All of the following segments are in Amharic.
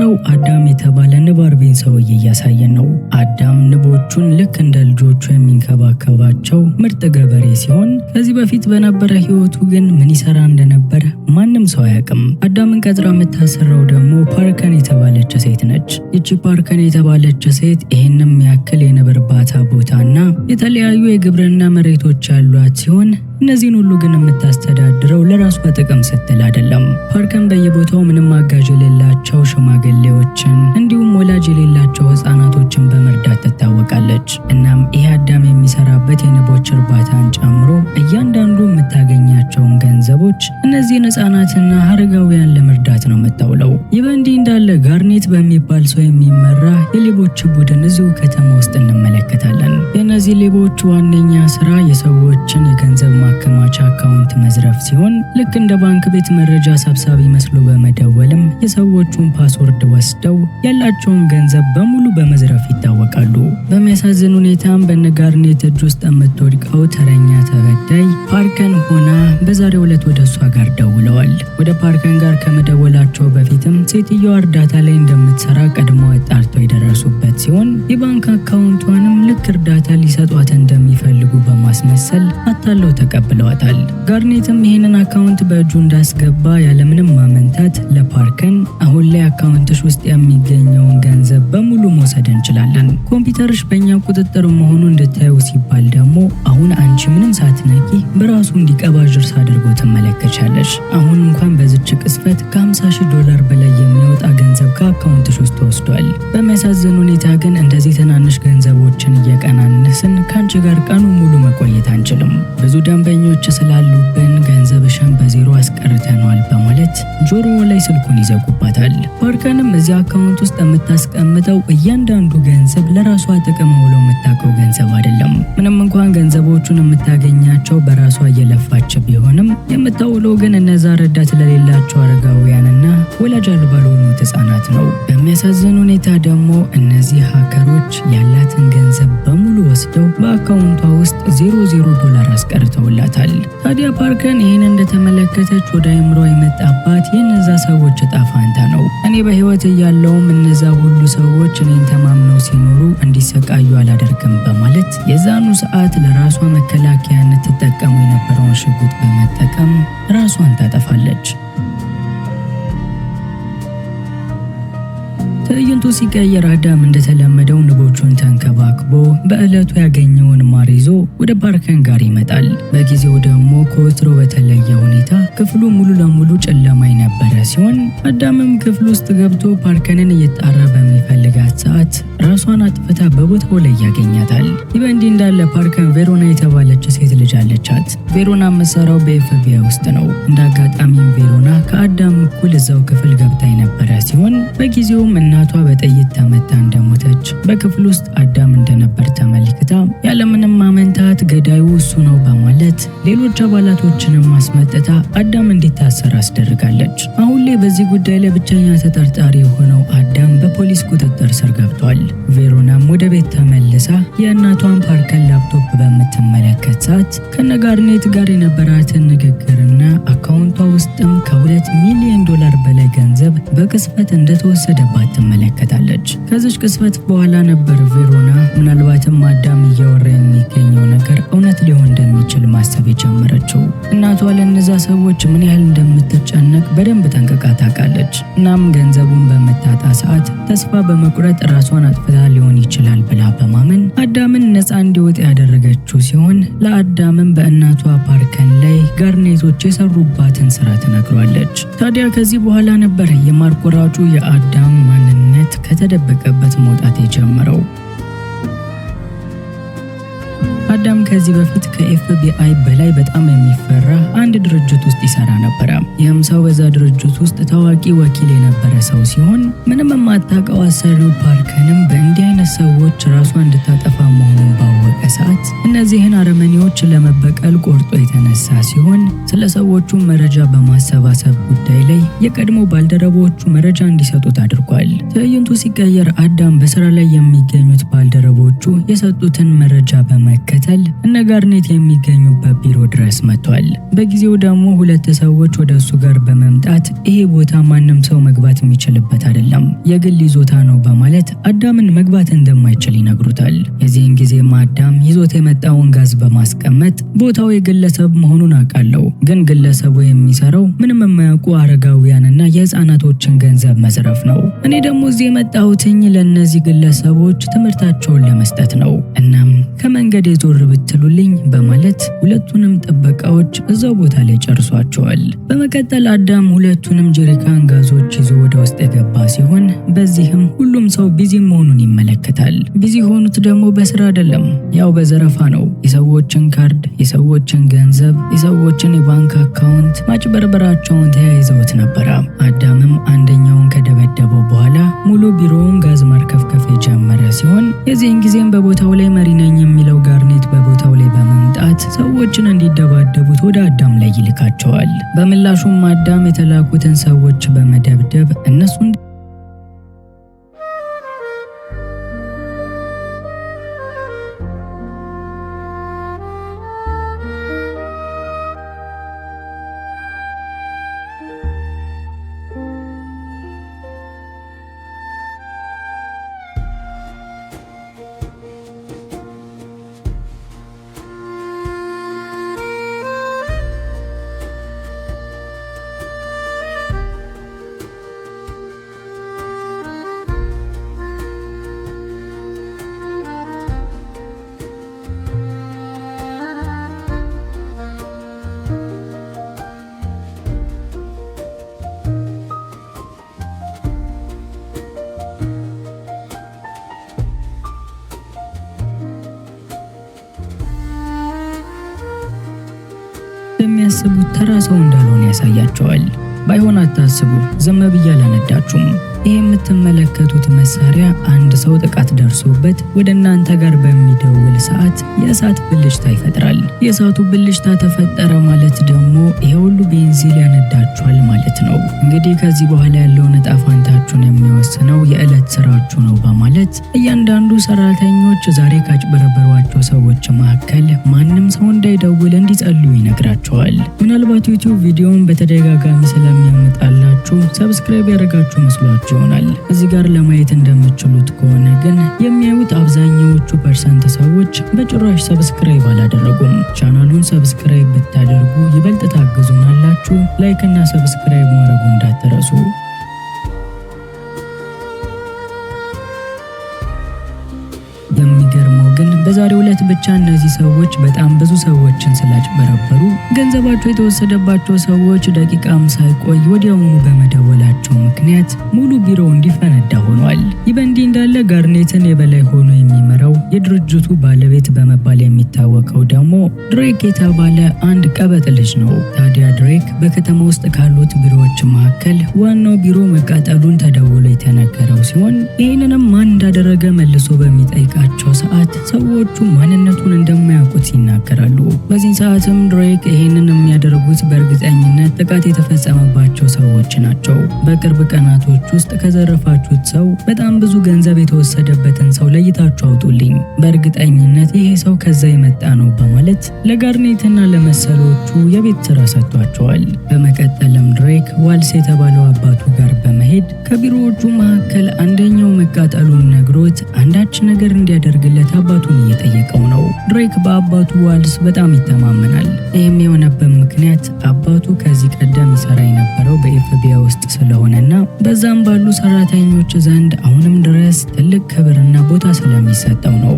የሚጀምረው አዳም የተባለ ንብ አርቢን ሰውዬ እያሳየን ነው። አዳም ንቦቹን ልክ እንደ ልጆቹ የሚንከባከባቸው ምርጥ ገበሬ ሲሆን ከዚህ በፊት በነበረ ህይወቱ ግን ምን ይሰራ እንደነበር ማንም ሰው አያውቅም። አዳምን ቀጥራ የምታሰራው ደግሞ ፓርከን የተባለች ሴት ነች። ይቺ ፓርከን የተባለች ሴት ይህንም ያክል የንብ እርባታ ቦታና የተለያዩ የግብርና መሬቶች ያሏት ሲሆን እነዚህን ሁሉ ግን የምታስተዳድረው ለራሷ ጥቅም ስትል አይደለም። ፓርከን በየቦታው ምንም አጋዥ የሌላቸው ሽማግሌዎችን እንዲሁም ወላጅ የሌላቸው ህፃናቶችን በመርዳት ትታወቃለች። እናም ይህ አዳም የሚሰራበት የንቦች እርባታን ጨምሮ እያንዳንዱ የምታገኛቸውን ገንዘቦች እነዚህን ህፃናትና አረጋውያን ለመርዳት ነው የምታውለው። ይህ በእንዲህ እንዳለ ጋርኔት በሚባል ሰው የሚመራ የሌቦች ቡድን እዚሁ ከተማ ውስጥ እንመለከታለን። የእነዚህ ሌቦች ዋነኛ ስራ የሰዎችን የገንዘብ ማከማቻ account መዝረፍ ሲሆን ልክ እንደ ባንክ ቤት መረጃ ሰብሳቢ መስሎ በመደወልም የሰዎቹን password ወስደው ያላቸውን ገንዘብ በሙሉ በመዝረፍ ይታወቃሉ። በሚያሳዝን ሁኔታም በነጋርኔት እጅ ውስጥ የምትወድቀው ተረኛ ተበዳይ ፓርከን ሆና በዛሬው ዕለት ወደ እሷ ጋር ደውለዋል። ወደ ፓርከን ጋር ከመደወላቸው በፊትም ሴትዮዋ እርዳታ ላይ እንደምትሰራ ቀድሞ አጣርተው የደረሱበት ሲሆን የባንክ account ቷንም ልክ እርዳታ ሊሰጧት እንደሚፈልጉ በማስመሰል አታለው ተቀብለዋታል። ጋርኔትም ይህንን account በእጁ እንዳስገባ ያለምንም ማመንታት ለፓርከን አሁን ላይ account ሽ ውስጥ የሚገኘውን ገንዘብ በሙሉ መውሰድ እንችላለን፣ ኮምፒውተርሽ በእኛ ቁጥጥር መሆኑ እንድታዩ ሲባል ደግሞ አሁን አንቺ ምንም ሳትነቂ በራሱ እንዲቀባዥር ሳደርጎ ትመለከቻለሽ። አሁን እንኳን በዝች ቅጽበት ከ50 ሺህ ዶላር በላይ የሚወጣ ገንዘብ ከ account ሽ ውስጥ ተወስዷል። በሚያሳዝን ሁኔታ ግን እንደዚህ ትናንሽ ገንዘቦችን እየቀናነስን ከአንቺ ጋር ቀኑ ሙሉ መቆየት አንችልም። ብዙ ደንበኞች ስላሉብን ገንዘብሽን በዜሮ አስቀርተነዋል በማለት ጆሮ ላይ ስልኩን ይዘጉባታል። ፓርከንም እዚህ account ውስጥ የምታስቀምጠው እያንዳንዱ ገንዘብ ለራሷ ጥቅም አውለው የምታውቀው ገንዘብ አይደለም። ምንም እንኳን ገንዘቦቹን የምታገኛቸው በራሷ እየለፋች ቢሆንም የምታውለው ግን እነዛ ረዳት ለሌላቸው አረጋውያንና ወላጅ አልባ ለሆኑት ህጻናት ነው። በሚያሳዝን ሁኔታ ደግሞ እነዚህ hacker ኦች ያላትን ገንዘብ በሙሉ ወስደው በ account ቷ ውስጥ $0 ዶላር አስቀርተውላታል። ታዲያ ፓርከን ይህን እንደተመለከተች ወደ አይምሯ የመጣባት የእነዛ ሰዎች እጣ ፋንታ ነው። እኔ በህይወት እያለውም እነዛ ሁሉ ሰዎች እኔን ተማምነው ሲኖሩ እንዲሰቃዩ አላደርግም በማለት የዛኑ ሰዓት ለራሷ መከላከያነት ትጠቀሙ የነበረውን ሽጉጥ በመጠቀም ራሷን ታጠፋለች። ትዕይንቱ ሲቀየር አዳም እንደተለመደው ንቦቹን ተንከባክቦ በዕለቱ ያገኘውን ማር ይዞ ወደ ፓርከን ጋር ይመጣል። በጊዜው ደግሞ ከወትሮ በተለየ ሁኔታ ክፍሉ ሙሉ ለሙሉ ጨለማ የነበረ ሲሆን አዳምም ክፍሉ ውስጥ ገብቶ ፓርከንን እየጣራ በሚፈልጋት ሰዓት ራሷን አጥፍታ በቦታው ላይ ያገኛታል። ይህ በእንዲህ እንዳለ ፓርከን ቬሮና የተባለች ሴት ልጅ አለቻት። ቬሮና የምትሰራው በ FBI ውስጥ ነው። እንደ አጋጣሚም ቬሮና ከአዳም እኩል እዛው ክፍል ገብታ የነበረ ሲሆን በጊዜውም እናቷ በጥይት ተመታ እንደሞተች በክፍል ውስጥ አዳም እንደነበር ተመልክታ ያለምንም ማመንታት ገዳዩ እሱ ነው በማለት ሌሎች አባላቶችንም አስመጥታ አዳም እንዲታሰር አስደርጋለች። አሁን ላይ በዚህ ጉዳይ ላይ ብቸኛ ተጠርጣሪ የሆነው አዳም በፖሊስ ቁጥጥር ስር ገብቷል። ቬሮናም ወደ ቤት ተመልሳ የእናቷን ፓርከን ላፕቶፕ በምትመለከት ሰዓት ከነጋርኔት ጋር የነበራትን ንግግርና account ቷ ውስጥም ከ2 ሚሊዮን ዶላር በላይ ገንዘብ በቅጽበት እንደተወሰደባት ትመለከታለች። ከዚች ቅጽበት በኋላ ነበር ቬሮና ምናልባትም አዳም እያወራ የሚገኘው ነገር እውነት ሊሆን እንደሚችል ማሰብ የጀመረችው። እናቷ ለእነዛ ሰዎች ምን ያህል እንደምትጨነቅ በደንብ ጠንቅቃ ታውቃለች። እናም ገንዘቡን በምታጣ ሰዓት ተስፋ በመቁረጥ ራሷን አጥፍታ ሊሆን ይችላል ብላ በማመን አዳምን ነፃ እንዲወጣ ያደረገችው ሲሆን ለአዳምም በእናቷ ፓርከን ላይ ጋርኔቶች የሰሩባትን ስራ ተናግሯለች። ታዲያ ከዚህ በኋላ ነበር የማር ቆራጩ የአዳም ማንነት ከተደበቀበት መውጣት የጀመረው። አዳም ከዚህ በፊት ከ FBI በላይ በጣም የሚፈራ አንድ ድርጅት ውስጥ ይሰራ ነበረ። ይህም ሰው በዛ ድርጅት ውስጥ ታዋቂ ወኪል የነበረ ሰው ሲሆን ምንም የማታውቀው አሰሪው ፓርከንም በእንዲህ አይነት ሰዎች ራሷን እንድታጠፋ መሆኑን ባወቀ ሰዓት እነዚህን አረመኔዎች ለመበቀል ቆርጦ የተነሳ ሲሆን ስለ ሰዎቹ መረጃ በማሰባሰብ ጉዳይ ላይ የቀድሞ ባልደረቦቹ መረጃ እንዲሰጡት አድርጓል። ትዕይንቱ ሲቀየር አዳም በስራ ላይ የሚገኙት ባልደረቦቹ የሰጡትን መረጃ በመከተል እነ ጋርኔት የሚገኙበት ቢሮ ድረስ መጥቷል። በጊዜው ደግሞ ሁለት ሰዎች ወደ እሱ ጋር በመምጣት ይሄ ቦታ ማንም ሰው መግባት የሚችልበት አይደለም፣ የግል ይዞታ ነው በማለት አዳምን መግባት እንደማይችል ይነግሩታል። የዚህን ጊዜም አዳም ይዞት የመጣውን ጋዝ በማስቀመጥ ቦታው የግለሰብ መሆኑን አውቃለሁ፣ ግን ግለሰቡ የሚሰራው ምንም የማያውቁ አረጋውያንና የህፃናቶችን ገንዘብ መዝረፍ ነው። እኔ ደግሞ እዚህ የመጣሁትኝ ለእነዚህ ግለሰቦች ትምህርታቸውን ለመስጠት ነው። እናም ከመንገድ የዞር ብትሉልኝ በማለት ሁለቱንም ጥበቃዎች እዛው ቦታ ላይ ጨርሷቸዋል። በመቀጠል አዳም ሁለቱንም ጀሪካን ጋዞች ይዞ ወደ ውስጥ የገባ ሲሆን በዚህም ሁሉም ሰው busy መሆኑን ይመለከታል። Busy የሆኑት ደግሞ በስራ አይደለም፣ ያው በዘረፋ ነው። የሰዎችን ካርድ፣ የሰዎችን ገንዘብ፣ የሰዎችን የባንክ account ማጭበርበራቸውን ተያይዘውት ነበረ። አዳምም አንደኛውን ከደበደበው በኋላ ሙሉ ቢሮውን ጋዝ ማርከፍከፍ የጀመረ ሲሆን የዚህን ጊዜም በቦታው ላይ መሪ ነኝ የሚለው ጋርኔት በቦታው ላይ በመምጣት ሰዎችን እንዲደባደቡት ወደ አዳም ላይ ይልካቸዋል። በምላሹም አዳም የተላኩትን ሰዎች በመደብደብ እነሱን እንደሚያስቡት ተራ ሰው እንዳልሆነ ያሳያቸዋል። ባይሆን አታስቡ፣ ዝም ብዬ አላነዳችሁም። ይህ የምትመለከቱት መሳሪያ አንድ ሰው ጥቃት ደርሶበት ወደ እናንተ ጋር በሚደውል ሰዓት የእሳት ብልጭታ ይፈጥራል። የእሳቱ ብልጭታ ተፈጠረ ማለት ደግሞ ይሄ ሁሉ ቤንዚን ያነዳችኋል ማለት ነው። እንግዲህ ከዚህ በኋላ ያለውን እጣ ፋንታችሁን የሚወስነው የዕለት ስራችሁ ነው በማለት እያንዳንዱ ሰራተኞች ዛሬ ካጭበረበሯቸው ሰዎች መካከል ማንም ሰው እንዳይደውል እንዲጸልዩ ይነግራቸዋል። ምናልባት ዩቲዩብ ቪዲዮውን በተደጋጋሚ ስለሚያመጣላችሁ subscribe ያደረጋችሁ መስሏችሁ ይሆናል። እዚህ ጋር ለማየት እንደምትችሉት ከሆነ ግን የሚያዩት አብዛኛዎቹ percent ሰዎች በጭራሽ subscribe አላደረጉም። ቻናሉን subscribe ብታደርጉ ይበልጥ ታግዙናላችሁ። Like እና subscribe ማድረጉ እንዳትረሱ። የሚገርመው ግን በዛሬው ዕለት ብቻ እነዚህ ሰዎች በጣም ብዙ ሰዎችን ስላጭበረበሩ ገንዘባቸው የተወሰደባቸው ሰዎች ደቂቃም ሳይቆይ ወዲያውኑ በመደወላቸው ምክንያት ሙሉ ቢሮው እንዲፈነዳ ሆኗል። ይህ በእንዲህ እንዳለ ጋርኔትን የበላይ ሆኖ የሚመራው የድርጅቱ ባለቤት በመባል የሚታወቀው ደግሞ ድሬክ የተባለ አንድ ቀበጥ ልጅ ነው። ታዲያ ድሬክ በከተማ ውስጥ ካሉት ቢሮዎች መካከል ዋናው ቢሮ መቃጠሉን ተደውሎ የተነገረው ሲሆን ይህንንም ማን እንዳደረገ መልሶ በሚጠይቃቸው ሰዓት ሰዎቹ ማንነቱን እንደማያውቁት ይናገራሉ። በዚህ ሰዓትም ድሬክ ይህንን የሚያደርጉት በእርግጠኝነት ጥቃት የተፈጸመባቸው ሰዎች ናቸው። በቅርብ ቀናቶች ውስጥ ከዘረፋችሁት ሰው በጣም ብዙ ገንዘብ የተወሰደበትን ሰው ለይታችሁ አውጡልኝ፣ በእርግጠኝነት ይሄ ሰው ከዛ የመጣ ነው በማለት ለጋርኔትና ለመሰሎቹ የቤት ስራ ሰጥቷቸዋል። በመቀጠልም ድሬክ ዋልስ የተባለው አባቱ ጋር በመሄድ ከቢሮዎቹ መካከል አንደኛው መቃጠሉን ነግሮት አንዳች ነገር እንዲያደርግለት አባቱን እየጠየቀው ነው። ድሬክ በአባቱ ዋልስ በጣም ይተማመናል። ይህም የሆነበት ምክንያት አባቱ ከዚህ ቀደም ይሰራ የነበረው በኤፍቢአይ ውስጥ ስለሆነና በዛም ባሉ ሰራተኞች ዘንድ አሁንም ድረስ ትልቅ ክብርና ቦታ ስለሚሰጠው ነው።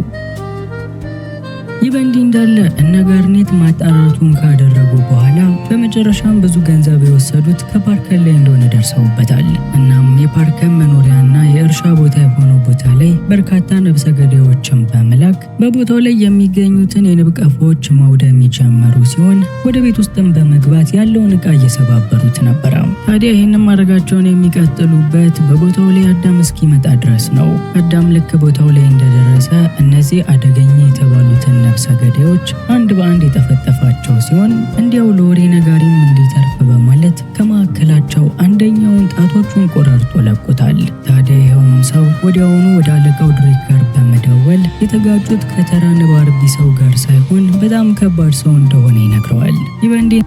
ይህ በእንዲህ እንዳለ እነ ጋርኔት ማጣራቱን ካደረጉ በኋላ በመጨረሻም ብዙ ገንዘብ የወሰዱት ከፓርከር ላይ እንደሆነ ደርሰውበታል። እናም የፓርከር መኖሪያና የእርሱ የእርሻ ቦታ የሆነው ቦታ ላይ በርካታ ነብሰ ገዳዮችን በመላክ በቦታው ላይ የሚገኙትን የንብ ቀፎዎች ማውደም የጀመሩ ሲሆን ወደ ቤት ውስጥም በመግባት ያለውን ዕቃ እየሰባበሩት ነበረ። ታዲያ ይህንን ማድረጋቸውን የሚቀጥሉበት በቦታው ላይ አዳም እስኪመጣ ድረስ ነው። አዳም ልክ ቦታው ላይ እንደደረሰ እነዚህ አደገኛ የተባሉትን ነብሰ ገዳዮች አንድ በአንድ የጠፈጠፋቸው ሲሆን እንዲያው ለወሬ ነጋሪም እንዲተርፍ በማለት ከመካከላቸው አንደኛውን ጣቶቹን ቆራርጦ ለቆታል። ታዲያ ይኸውም ሰው ወዲያውኑ ወደ አለቃው ድሬክ ጋር በመደወል የተጋጩት ከተራ ንብ አርቢ ሰው ጋር ሳይሆን በጣም ከባድ ሰው እንደሆነ ይነግረዋል። ይህ በእንዲህ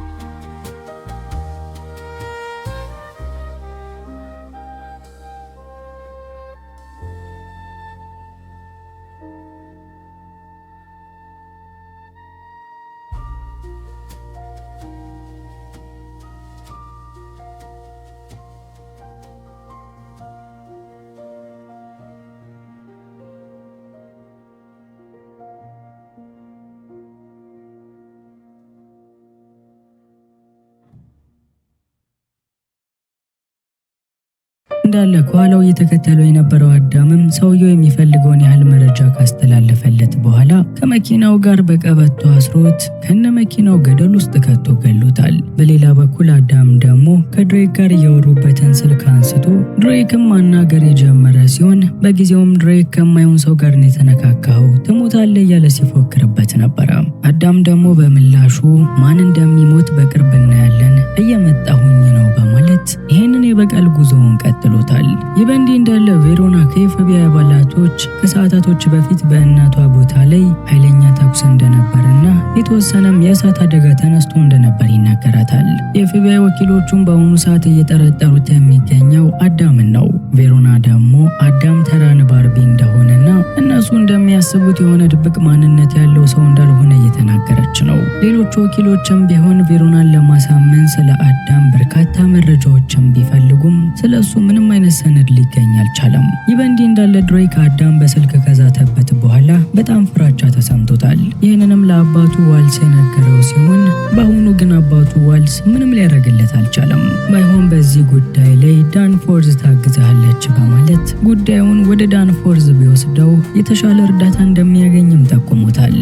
እንዳለ ከኋላው እየተከተለው የነበረው አዳምም ሰውየው የሚፈልገውን ያህል መረጃ ካስተላለፈለት በኋላ ከመኪናው ጋር በቀበቶ አስሮት ከነ መኪናው ገደል ውስጥ ከቶ ገሎታል። በሌላ በኩል አዳም ደግሞ ከድሬክ ጋር እያወሩበትን ስልክ አንስቶ ድሬክም ማናገር የጀመረ ሲሆን በጊዜውም ድሬክ ከማይሆን ሰው ጋር ነው የተነካካው፣ ትሞታለህ እያለ ሲፎክርበት ነበረ። አዳም ደግሞ በምላሹ ማን እንደሚሞት በቅርብ እናያለን፣ እየመጣሁኝ ነው በማለት ይህንን የበቀል ጉዞውን ቀጥሎታል። ይህ በእንዲህ እንዳለ ቬሮና ከኤፍቢአይ አባላቶች ከሰዓታቶች በፊት በእናቷ ቦታ ላይ ኃይለኛ ተኩስ እንደነበርና የተወሰነም የእሳት አደጋ ተነስቶ እንደነበር ይናገራታል። የኤፍቢአይ ወኪሎቹም በአሁኑ ሰዓት እየጠረጠሩት የሚገኘው አዳምን ነው። ቬሮና ደግሞ አዳም ተራ ንብ አርቢ እንደሆነና እነሱ እንደሚያስቡት የሆነ ድብቅ ማንነት ያለው ሰው እንዳልሆነ እየተናገረች ነው። ሌሎቹ ወኪሎችም ቢሆን ቬሮናን ለማሳመን ስለ አዳም በርካታ መረጃዎችን ቢፈልጉም ስለ እሱ ምንም አይነት ሰነድ ሊገኝ አልቻለም። ይህ በእንዲህ እንዳለ ድሬክ አዳም በስልክ ከዛተበት በኋላ በጣም ፍራቻ ተሰምቶታል። ይህንንም ለአባቱ ዋልስ የነገረው ሲሆን በአሁኑ ግን አባቱ ዋልስ ምንም ሊያደርግለት አልቻለም። ባይሆን በዚህ ጉዳይ ላይ ዳንፎርዝ ታግዛለች በማለት ጉዳዩን ወደ ዳንፎርዝ ቢወስደው የተሻለ እርዳታ እንደሚያገኝም ጠቁሞታል።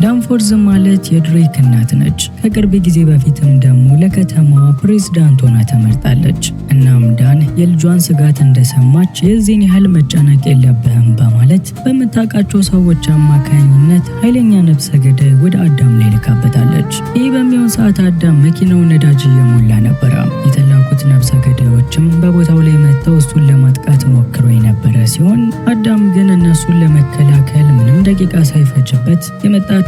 ዳንፎርዝ ማለት የድሬክ እናት ነች። ከቅርብ ጊዜ በፊትም ደግሞ ለከተማዋ ፕሬዝዳንት ሆና ተመርጣለች። እናም ዳን የልጇን ስጋት እንደሰማች የዚህን ያህል መጨነቅ የለብህም በማለት በምታውቃቸው ሰዎች አማካኝነት ኃይለኛ ነፍሰ ገዳይ ወደ አዳም ላይ ልካበታለች። ይህ በሚሆን ሰዓት አዳም መኪናውን ነዳጅ እየሞላ ነበረ። የተላኩት ነፍሰ ገዳዮችም በቦታው ላይ መጥተው እሱን ለማጥቃት ሞክሮ የነበረ ሲሆን አዳም ግን እነሱን ለመከላከል ምንም ደቂቃ ሳይፈጅበት የመጣቸውንም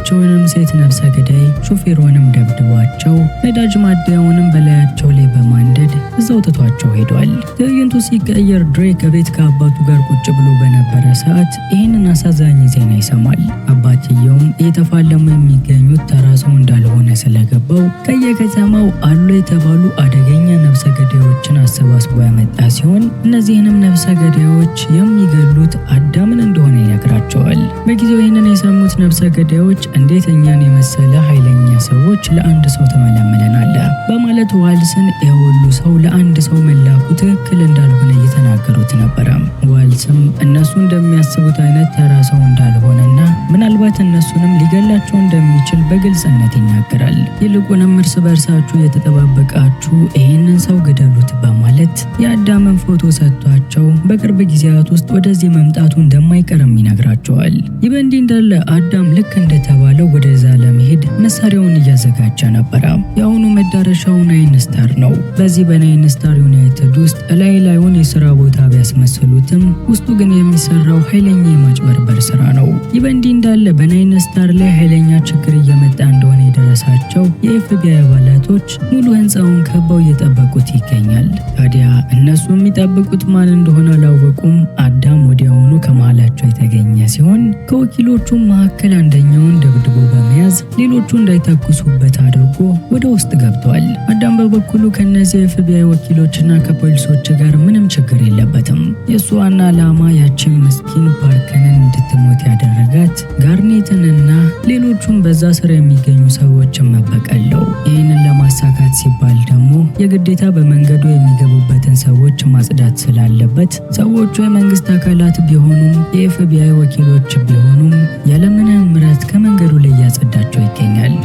ሴት ነፍሰ ገዳይ ሾፌሯንም ደብድቧቸው ነዳጅ ማደያውንም በላያቸው ላይ በማንደድ እዛው ትቷቸው ሄዷል። ትዕይንቱ ሲቀየር ድሬክ ከቤት ከአባቱ ጋር ቁጭ ብሎ በነበረ ሰዓት ይህንን አሳዛኝ ዜና ይሰማል። አባትየውም እየተፋለሙ የሚገኙት ተራ ሰው እንዳልሆነ ስለገባው ከየከተማው አሉ የተባሉ አደገኛ ነፍሰ ገዳዮችን አሰባስቦ ያመጣ ሲሆን እነዚህንም ነፍሰ ገዳዮች የሚገሉት አዳምን እንደሆነ ይነግራቸዋል። በጊዜው ይህንን የሰሙት ነፍሰ ገዳዮች እንዴት እኛን የመሰለ ኃይለኛ ሰዎች ለአንድ ሰው ትመለምለናለህ? በማለት ዋልስን የሁሉ ሰው ለአንድ ሰው መላኩ ትክክል እንዳልሆነ እየተናገሩት ነበረ። ዋልስም እነሱ እንደሚያስቡት አይነት ተራ ሰው እንዳልሆነና ምናልባት እነሱንም ሊገላቸው እንደሚችል በግልጽነት ይናገራል። ይልቁንም እርስ በእርሳችሁ የተጠባበቃችሁ ይህንን ሰው ግደሉት በማለት የአዳምን ፎቶ ሰጥቷቸው በቅርብ ጊዜያት ውስጥ ወደዚህ መምጣቱ እንደማይቀርም ይነግራቸዋል። ይህ በእንዲህ እንዳለ አዳም ልክ እንደተባለው ወደዛ ለመሄድ መሳሪያውን እያዘጋጀ ነበረ። የአሁኑ መዳረሻው ናይን ስታር ነው። በዚህ በናይን ስታር ዩናይትድ ውስጥ ላይ ላዩን የስራ ቦታ ቢያስመስሉትም ውስጡ ግን የሚሰራው ኃይለኛ የማጭበርበር ስራ ነው። ይህ በእንዲህ እንዳለ በናይን ስታር ላይ ኃይለኛ ችግር እየመጣ እንደሆነ የደረሳቸው የኤፍቢአይ አባላቶች ሙሉ ህንፃውን ከበው እየጠበቁት ይገኛል። ታዲያ እነሱ የሚጠብቁት ማን እንደሆነ አላወቁም። አዳም ወዲያውኑ ከመሃላቸው የተገኘ ሲሆን ከወኪሎቹ መካከል አንደኛውን ደብድቦ በመያዝ ሌሎቹ እንዳይተኩሱበት አድርጎ ወደ ውስጥ ገብቷል። አዳም በበኩሉ ከነዚህ የኤፍቢአይ ወኪሎችና ከፖሊሶች ጋር ምንም ችግር የለበትም። የእሱ ዋና ዓላማ ያችን ምስኪን ፓርከንን እንድትሞት ያደረጋት ጋርኔትንና ሌሎቹም በዛ ስር የሚገኙ ሰዎችን መበቀል ነው። ይህንን ለማሳካት ሲባል ደግሞ የግዴታ በመንገዱ የሚገቡበትን ሰዎች ማጽዳት ስላለበት ሰዎቹ የመንግስት አካላት ቢሆኑም የኤፍቢአይ ወኪሎች ቢሆኑም ያለምንም ምሕረት ከመንገዱ ላይ እያጸዳቸው ይገኛል።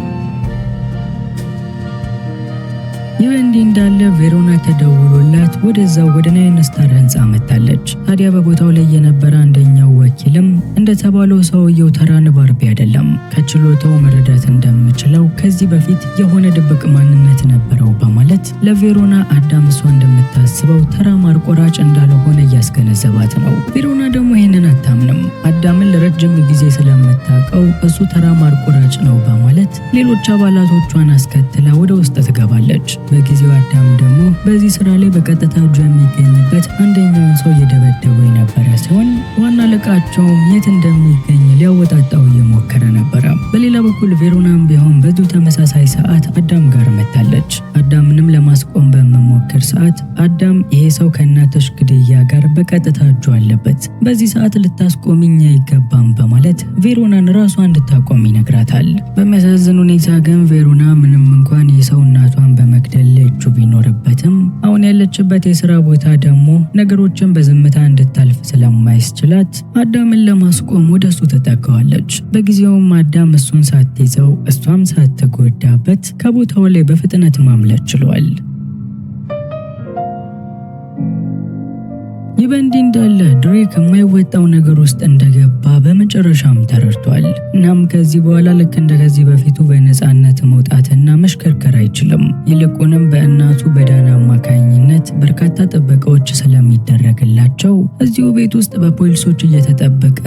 ይህ እንዲህ እንዳለ ቬሮና ተደውሎላት ወደዛው ወደ ናይን ስታር ህንፃ መጥታለች። ታዲያ በቦታው ላይ የነበረ አንደኛው ወኪልም እንደተባለው ሰውየው ተራ ንብ አርቢ አይደለም፣ ከችሎታው መረዳት እንደምችለው ከዚህ በፊት የሆነ ድብቅ ማንነት ነበረው በማለት ለቬሮና አዳም እሷ እንደምታስበው ተራ ማር ቆራጭ እንዳልሆነ እያስገነዘባት ነው። ቬሮና ደግሞ ይህንን አታምንም። አዳምን ለረጅም ጊዜ ስለምታውቀው እሱ ተራ ማር ቆራጭ ነው በማለት ሌሎች አባላቶቿን አስከትላ ወደ ውስጥ ትገባለች። በጊዜው አዳም ደግሞ በዚህ ስራ ላይ በቀጥታ እጁ የሚገኝበት አንደኛውን ሰው እየደበደበው የነበረ ሲሆን ዋና አለቃቸውም የት እንደሚገኝ ሊያወጣጣው እየሞከረ ነበረ። በሌላ በኩል ቬሮናም ቢሆን በዚሁ ተመሳሳይ ሰዓት አዳም ጋር መታለች። አዳምንም ለማስቆም በምሞክር ሰዓት አዳም ይሄ ሰው ከእናትሽ ግድያ ጋር በቀጥታ እጁ አለበት፣ በዚህ ሰዓት ልታስቆሚኝ አይገባም በማለት ቬሮናን ራሷ እንድታቆም ይነግራታል። በሚያሳዝን ሁኔታ ግን ቬሮና ምንም እንኳን የሰው እናቷን በመግደል እጁ ቢኖርበትም አሁን ያለችበት የስራ ቦታ ደግሞ ነገሮችን በዝምታ እንድታልፍ ስለማይስችላት አዳምን ለማስቆም ወደ እሱ ተጠጋዋለች። በጊዜውም አዳም እሱን ሳትይዘው እሷም ሳትጎዳበት ከቦታው ላይ በፍጥነት ማምለጥ ችሏል። ይህ በእንዲህ እንዳለ ድሬክ የማይወጣው ነገር ውስጥ እንደገባ በመጨረሻም ተረድቷል። እናም ከዚህ በኋላ ልክ እንደ ከዚህ በፊቱ በነፃነት መውጣትና መሽከርከር አይችልም። ይልቁንም በእናቱ በዳና አማካኝነት በርካታ ጥበቃዎች ስለሚደረግላቸው እዚሁ ቤት ውስጥ በፖሊሶች እየተጠበቀ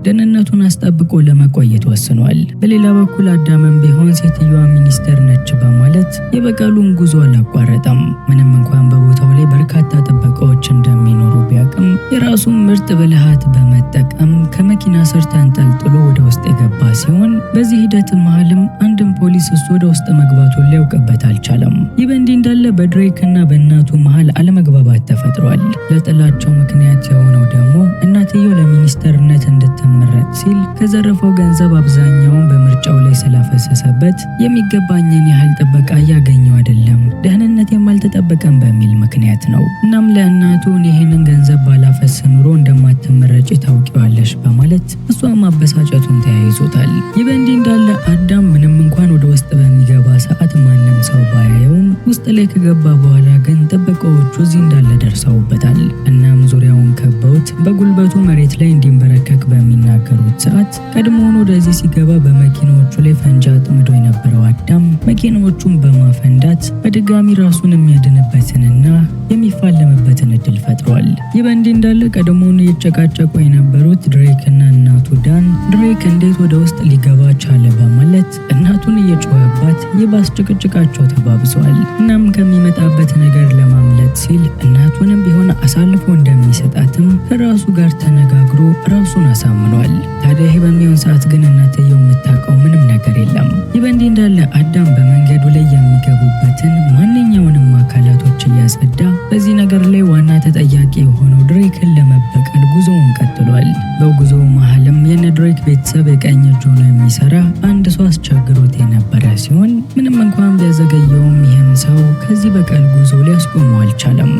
ደህንነቱን አስጠብቆ ለመቆየት ወስኗል። በሌላ በኩል አዳምም ቢሆን ሴትዮዋ ሚኒስተር ነች በማለት የበቀሉን ጉዞ አላቋረጠም። ምንም እንኳን በቦታው ላይ በርካታ ጥበቃዎች እንደሚኖሩ ቢያቅም የራሱን ምርጥ ብልሃት በመጠቀም ከመኪና ስር ተንጠልጥሎ ወደ ውስጥ የገባ ሲሆን በዚህ ሂደት መሃልም አንድም ፖሊስ እሱ ወደ ውስጥ መግባቱን ሊያውቅበት አልቻለም። ይህ በእንዲህ እንዳለ በድሬክ እና በእናቱ መሃል አለመግባባት ተፈጥሯል። ለጥላቸው ምክንያት የሆነው ደግሞ እናትየው ለሚኒስተርነት እንድትመረጥ ሲል ከዘረፈው ገንዘብ አብዛኛውን በምርጫው ላይ ስላፈሰሰበት የሚገባኝን ያህል ጥበቃ እያገኘው አይደለም፣ ደህንነቴም አልተጠበቀም በሚል ምክንያት ነው። እናም ለእናቱ ይህንን ገንዘብ ባላፈስ ኑሮ እንደማትመረጭ ታውቂዋለሽ በማለት እሷ ማበሳጨቱን ተያይዞታል። ይህ በእንዲህ እንዳለ አዳም ምንም እንኳን ወደ ውስጥ በሚገባ ሰዓት ማንም ሰው ባያየውም ውስጥ ላይ ከገባ በኋላ ግን ጥበቃዎቹ እዚህ እንዳለ ደርሰውበታል። እናም ዙሪያውን ከበውት በጉልበቱ መሬት ላይ እንዲንበረከክ በሚናገሩት ሰዓት ቀድሞውን ወደዚህ ሲገባ በመኪናዎቹ ላይ ፈንጂ አጥምዶ የነበረው አዳም መኪናዎቹን በማፈንዳት በድጋሚ ራሱን የሚያድንበትንና የሚፋለምበትን እድል ፈጥሯል። ይህ በእንዲህ እንዳለ ቀድሞውን እየጨቃጨቁ የነበሩት ድሬክ እና እናቱ ዳን ድሬክ እንዴት ወደ ውስጥ ሊገባ ቻለ በማለት እናቱን እየጮኸባት ይባስ ጭቅጭቃቸው ተባብሷል። እናም ከሚመጣበት ነገር ለማምለጥ ሲል እናቱንም ቢሆን አሳልፎ እንደሚሰጣትም ከራሱ ጋር ተነጋግሮ ራሱን አሳምኗል። ታዲያ ይህ በሚሆን ሰዓት ግን እናትየው የምታውቀው ምንም ነገር የለም። ይህ በእንዲህ እንዳለ አዳም በመንገዱ ላይ የሚገቡበትን ማንኛውንም አካላቶች እያጸዳ በዚህ ነገር ላይ ዋና ተጠያቂ የሆነው ድሬክን ለመበቀል ጉዞውን ቀጥሏል። በጉዞው መሃልም የነ ድሬክ ቤተሰብ የቀኝ እጅ ሆኖ የሚሰራ አንድ ሰው አስቸግሮት የነበረ ሲሆን ምንም እንኳን ቢያዘገየውም ይህም ሰው ከዚህ በቀል ጉዞ ሊያስቆመው አልቻለም።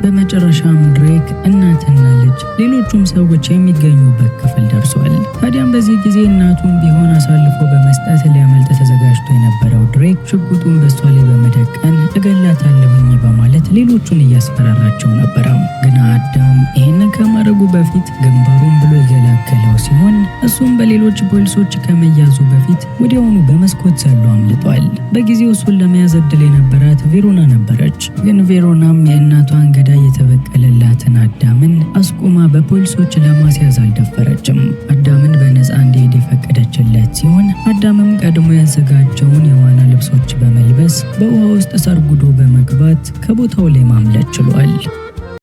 በመጨረሻም ድሬክ እናትና ልጅ ሌሎቹም ሰዎች የሚገኙበት ክፍል ደርሷል። ታዲያም በዚህ ጊዜ እናቱን ቢሆን አሳልፎ በመስጠት ሊያመልጥ ተዘጋጅቶ የነበረው ድሬክ ሽጉጡን በሷ ላይ በመደቀን እገላታለሁኝ በማለት ሌሎቹን እያስፈራራቸው ነበረ። ግን አዳም ይህንን ከማድረጉ በፊት ግንባሩን ብሎ የገላገለው ሲሆን እሱም በሌሎች ፖሊሶች ከመያዙ በፊት ወዲያውኑ በመስኮት ዘሎ አምልጧል። በጊዜው እሱን ለመያዝ እድል የነበራት ቬሮና ነበረች። ግን ቬሮናም የእናቷን ገዳይ የተበቀለላትን አዳምን አስቁማ በፖሊሶች ለማስያዝ አልደፈረችም። አዳምን በነፃ እንዲሄድ የፈቀደችለት ሲሆን አዳምም ቀድሞ ያዘጋጀውን የዋና ልብሶች በመልበስ በውሃ ውስጥ ሰርጉዶ በመግባት ከቦታው ላይ ማምለጥ ችሏል።